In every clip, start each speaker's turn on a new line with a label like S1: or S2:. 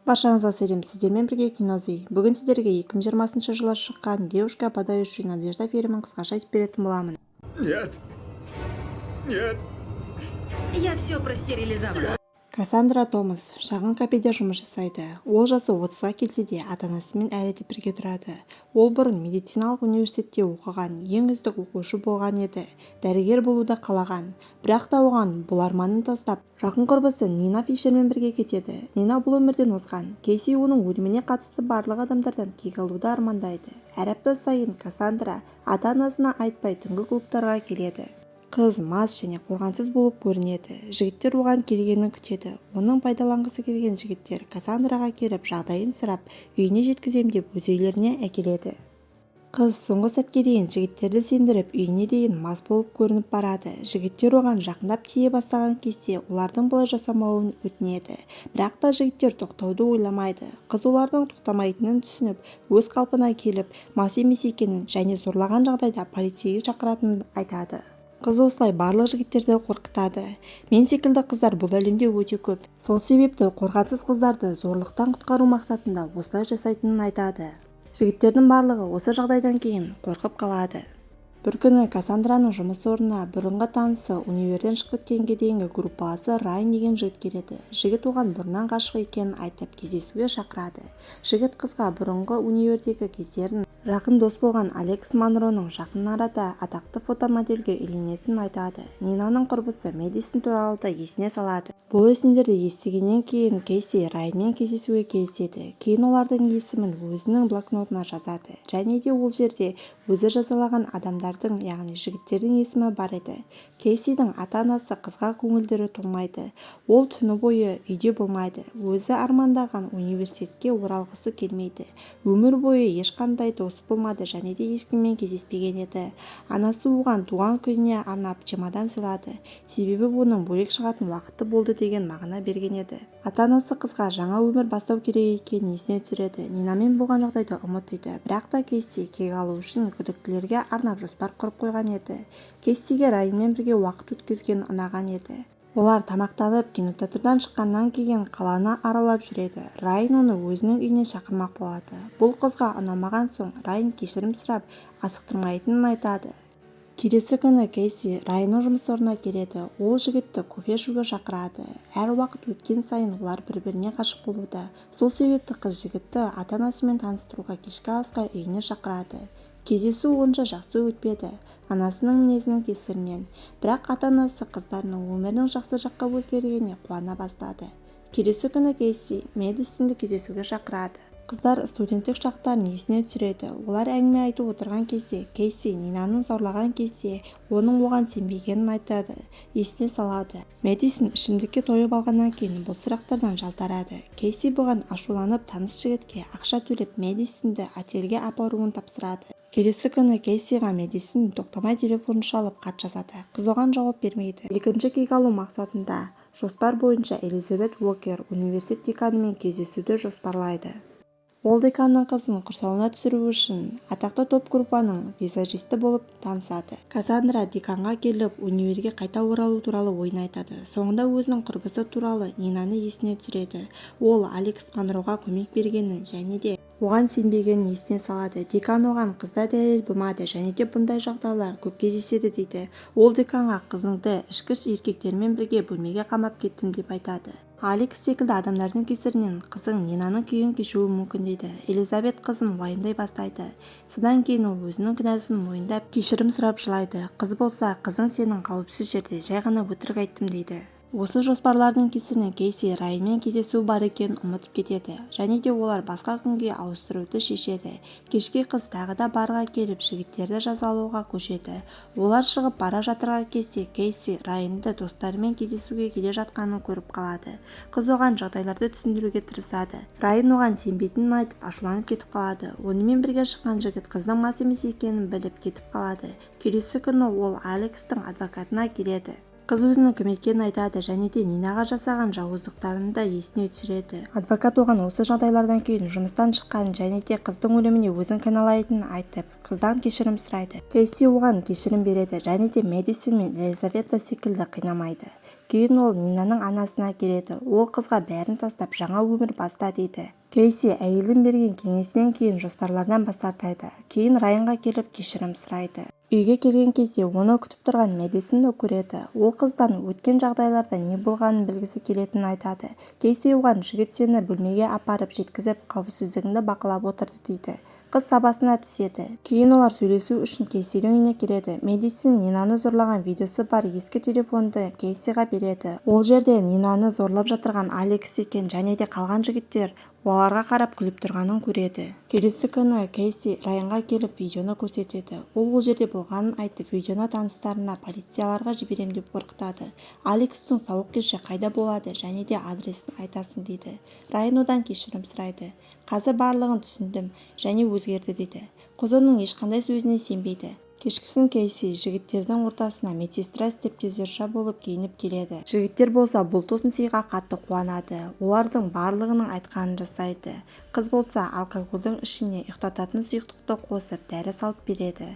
S1: Баршаңызға сәлем! Сіздермен бірге Кинози. Бүгін сіздерге 2020 жылы шыққан «Девушка, подающая надежды» фильмін қысқаша айтып беретін боламын.
S2: Нет. Нет.
S3: Я все простерилизовала.
S1: Кассандра Томас шағын кафеде жұмыс жасайды. Ол жасы 30-ға келсе де, ата-анасымен әлі де бірге тұрады. Ол бұрын медициналық университетте оқыған, ең үздік оқушы болған еді. Дәрігер болуды қалаған. Бірақ та оған бұл арманын тастап, жақын құрбысы Нина Фишермен бірге кетеді. Нина бұл өмірден озған. Кейси оның өліміне қатысты барлық адамдардан кек алуды армандайды. Әр апта сайын Кассандра ата-анасына айтпай түнгі клубтарға келеді. Қыз мас және қорғансыз болып көрінеді. Жігіттер оған келгенін күтеді. Оның пайдаланғысы келген жігіттер Кассандраға келіп, жағдайын сұрап, үйіне жеткізем деп өз үйлеріне әкеледі. Қыз соңғы сәтке дейін жігіттерді сендіріп, үйіне дейін мас болып көрініп барады. Жігіттер оған жақындап тие бастаған кезде олардың бұлай жасамауын өтінеді. Бірақ та жігіттер тоқтауды ойламайды. Қыз олардың тоқтамайтынын түсініп, өз қалпына келіп, мас емес екенін және зорлаған жағдайда полицейге шақыратынын айтады. Қыз осылай барлық жігіттерді қорқытады. Мен секілді қыздар бұл әлемде өте көп. Сол себепті қорғансыз қыздарды зорлықтан құтқару мақсатында осылай жасайтынын айтады. Жігіттердің барлығы осы жағдайдан кейін қорқып қалады. Бір күні Кассандраның жұмыс орнына бұрынғы танысы, универден шығып кеткенге дейінгі группаласы Райан деген жігіт келеді. Жігіт оған бұрыннан ғашық екенін айтып, кездесуге шақырады. Жігіт қызға бұрынғы универдегі кездерін, жақын дос болған Алекс Монроның жақын арада атақты фотомодельге үйленетінін айтады. Нинаның құрбысы Мэдисон туралы да есіне салады. Бұл есімдерді естігеннен кейін Кейси Райанмен кездесуге келіседі. Кейін олардың есімін өзінің блокнотына жазады және де ол жерде өзі жазалаған адамдардың, яғни жігіттердің есімі бар еді. Кейсидің ата-анасы қызға көңілдері толмайды. Ол түні бойы үйде болмайды. Өзі армандаған университетке оралғысы келмейді. Өмір бойы ешқандай досы болмады және де ешкіммен кездеспеген еді. Анасы оған туған күніне арнап чемодан сыйлады, себебі оның бөлек шығатын уақыты болды деген мағына берген еді. Ата-анасы қызға жаңа өмір бастау керек екенін есіне түсіреді. Нинамен болған жағдайды ұмыт дейді. Бірақ та Кейси кек алу үшін күдіктілерге арнап жоспар құрып қойған еді. Кейсиге Райанмен бірге уақыт өткізген ұнаған еді. Олар тамақтанып, кинотеатрдан шыққаннан кейін қаланы аралап жүреді. Райан оны өзінің үйіне шақырмақ болады. Бұл қызға ұнамаған соң, Райан кешірім сұрап, асықтырмайтынын айтады. Келесі күні Кейси Райанның жұмыс орнына келеді. Ол жігітті кофе ішуге шақырады. Әр уақыт өткен сайын олар бір-біріне ғашық болуда. Сол себепті қыз жігітті ата-анасымен таныстыруға кешкі асқа үйіне шақырады. Кездесу онша жақсы өтпеді анасының мінезінің кесірінен. Бірақ ата-анасы қыздарының өмірінің жақсы жаққа өзгергеніне қуана бастады. Келесі күні Кейси Мэдисонды кездесуге шақырады. Қыздар студенттік шақтарын есіне түсіреді. Олар әңгіме айтып отырған кезде Кейси Нинаны зорлаған кезде оның оған сенбегенін айтады, есіне салады. Мэдисон ішімдікке тойып алғаннан кейін бұл сұрақтардан жалтарады. Кейси бұған ашуланып, таныс жігітке ақша төлеп, Мэдисонды отельге апаруын тапсырады. Келесі күні Кейсиға Мэдисон тоқтамай телефон шалып, хат жазады. Қыз оған жауап бермейді. Екінші кек алу мақсатында жоспар бойынша Элизабет Уокер университет деканымен кездесуді жоспарлайды. Ол деканның қызын құрсауына түсіру үшін атақты топ-группаның визажисті болып танысады. Кассандра деканға келіп, универге қайта оралу туралы ойын айтады. Соңында өзінің құрбысы туралы Нинаны есіне түсіреді. Ол Алекс Монроға көмек бергенін және де оған сенбегенін есіне салады. Декан оған қызда дәлел болмады және де бұндай жағдайлар көп кездеседі дейді. Ол деканға қызыңды ішкіш еркектермен бірге бөлмеге қамап кеттім деп айтады. Алекс секілді адамдардың кесірінен қызың Нинаның күйін кешуі мүмкін дейді. Элизабет қызын уайымдай бастайды. Содан кейін ол өзінің кінәсін мойындап, кешірім сұрап жылайды. Қыз болса, қызың сенің қауіпсіз жерде, жай ғана өтірік айттым дейді. Осы жоспарлардың кесірінен Кейси Райанмен кездесуі бар екенін ұмытып кетеді және де олар басқа күнге ауыстыруды шешеді. Кешке қыз тағы да барға келіп, жігіттерді жазалауға көшеді. Олар шығып бара жатырған кезде Кейси Райанды достарымен кездесуге келе жатқанын көріп қалады. Қыз оған жағдайларды түсіндіруге тырысады. Райан оған сенбейтінін айтып, ашуланып кетіп қалады. Онымен бірге шыққан жігіт қыздың мас емес екенін біліп, кетіп қалады. Келесі күні ол Алекстің адвокатына келеді. Қыз өзінің кім екенін айтады және де Нинаға жасаған жауыздықтарын да есіне түсіреді. Адвокат оған осы жағдайлардан кейін жұмыстан шыққанын және де қыздың өліміне өзін кінәлайтынын айтып, қыздан кешірім сұрайды. Кейси оған кешірім береді және де Мэдисон мен Елизавета секілді қинамайды. Кейін ол Нинаның анасына келеді. Ол қызға бәрін тастап, жаңа өмір баста дейді. Кейси әйелдің берген кеңесінен кейін жоспарларынан бас тартады. Кейін Райанға келіп кешірім сұрайды. Үйге келген кезде оны күтіп тұрған Мэдисонды көреді. Ол қыздан өткен жағдайларда не болғанын білгісі келетінін айтады. Кейси оған жігіт сені бөлмеге апарып жеткізіп, қауіпсіздігіңді бақылап отырды дейді. Қыз сабасына түседі. Кейін олар сөйлесу үшін Кейсидің үйіне келеді. Мэдисон Нинаны зорлаған видеосы бар ескі телефонды Кейсиға береді. Ол жерде Нинаны зорлап жатырған Алекс екен және де қалған жігіттер оларға қарап күліп тұрғанын көреді. Келесі күні Кейси Райанға келіп видеоны көрсетеді. Ол ол жерде болғанын айтып, видеоны таныстарына, полицияларға жіберем деп қорқытады. Алекстің сауық кеші қайда болады және де адресін айтасың дейді. Райан одан кешірім сұрайды. Қазір барлығын түсіндім және өзгерді дейді. Қыз оның ешқандай сөзіне сенбейді. Кешкісін Кейси жігіттердің ортасына медсестра стриптизерша болып киініп келеді. Жігіттер болса бұл тосын сыйға қатты қуанады. Олардың барлығының айтқанын жасайды. Қыз болса алкогольдің ішіне ұйықтататын сұйықтықты қосып, дәрі салып береді.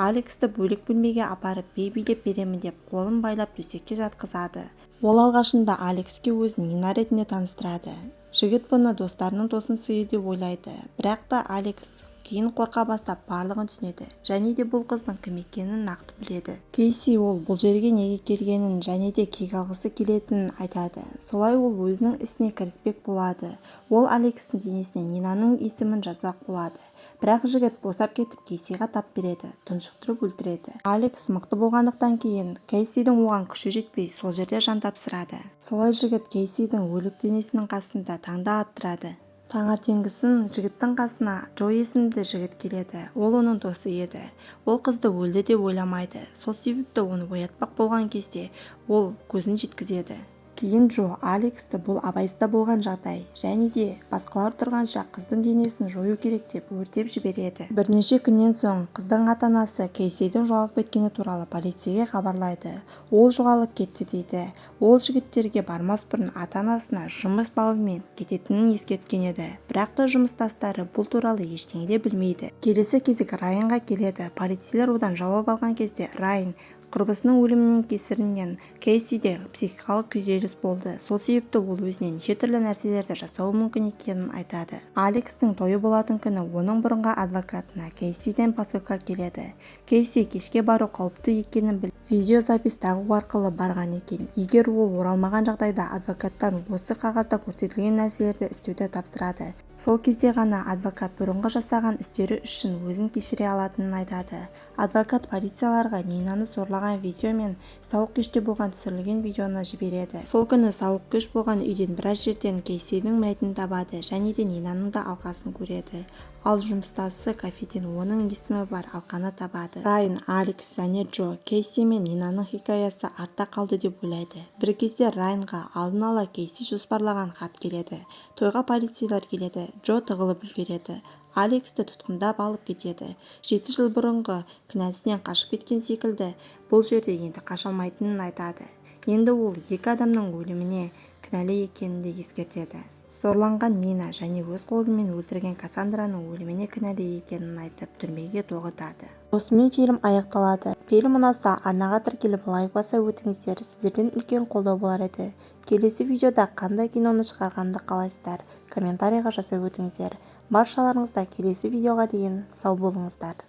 S1: Алексті бөлек бөлмеге апарып, би билеп беремін деп, қолын байлап төсекке жатқызады. Ол алғашында Алекске өзін Нина ретінде таныстырады. Жігіт бұны достарының тосын сыйы деп ойлайды. Бірақ та Алекс кейін қорқа бастап, барлығын түсінеді және де бұл қыздың кім екенін нақты біледі. Кейси ол бұл жерге неге келгенін және де кек алғысы келетінін айтады. Солай ол өзінің ісіне кіріспек болады. Ол Алекстің денесіне Нинаның есімін жазбақ болады. Бірақ жігіт босап кетіп, Кейсиға тап береді, тұншықтырып өлтіреді. Алекс мықты болғандықтан кейін Кейсидің оған күші жетпей, сол жерде жан тапсырады. Солай жігіт Кейсидің өлік денесінің қасында таңды аттырады. Таңертеңгісін жігіттің қасына Джо есімді жігіт келеді. Ол оның досы еді. Ол қызды өлді деп ойламайды. Сол себепті оны оятпақ болған кезде ол көзін жеткізеді. Кейін Джо Алексті бұл абайсызда болған жағдай және де басқалар тұрғанша қыздың денесін жою керек деп өртеп жібереді. Бірнеше күннен соң қыздың ата-анасы Кейсидің жоғалып кеткені туралы полицияға хабарлайды. Ол жоғалып кетті дейді. Ол жігіттерге бармас бұрын ата-анасына жұмыс бабымен кететінін ескерткен еді. Бірақ та жұмыстастары бұл туралы ештеңе де білмейді. Келесі кезек Райанға келеді. Полицейлер одан жауап алған кезде Райан құрбысының өлімінен кесірінен Кейсиде психикалық күйзеліс болды. Сол себепті ол өзіне неше түрлі нәрселерді жасауы мүмкін екенін айтады. Алекстің тойы болатын күні оның бұрынғы адвокатына Кейсиден посылка келеді. Кейси кешке бару қауіпті екенін біліп, видеозапись тағу арқылы барған екен. Егер ол оралмаған жағдайда адвокаттан осы қағазда көрсетілген нәрселерді істеуді тапсырады. Сол кезде ғана адвокат бұрынғы жасаған істері үшін өзін кешіре алатынын айтады. Адвокат полицияларға Нинаны зорлаған видео мен сауық кеште болған түсірілген видеоны жібереді. Сол күні сауық кеш болған үйден біраз жерден Кейсидің мәйітін табады және де Нинаның да алқасын көреді. Ал жұмыстасы кафеден оның есімі бар алқаны табады. Райан, Алекс және Джо Кейси мен Нинаның хикаясы артта қалды деп ойлайды. Бір кезде Райанға алдын ала Кейси жоспарлаған хат келеді. Тойға полицейлер келеді. Джо тығылып үлгереді. Алексті тұтқындап алып кетеді. 7 жыл бұрынғы кінәсінен қашып кеткен секілді, бұл жерде енді қаша алмайтынын айтады. Енді ол екі адамның өліміне кінәлі екенін де ескертеді. Зорланған Нина және өз қолымен өлтірген Кассандраның өліміне кінәлі екенін айтып, түрмеге тоғытады. Осымен фильм аяқталады. Фильм ұнаса, арнаға тіркеліп, лайк баса өтіңіздер. Сіздерден үлкен қолдау болар еді. Келесі видеода қандай киноны шығарғанымды қалайсыздар? Комментарийға жазып өтіңіздер. Баршаларыңызда келесі видеоға дейін сау болыңыздар.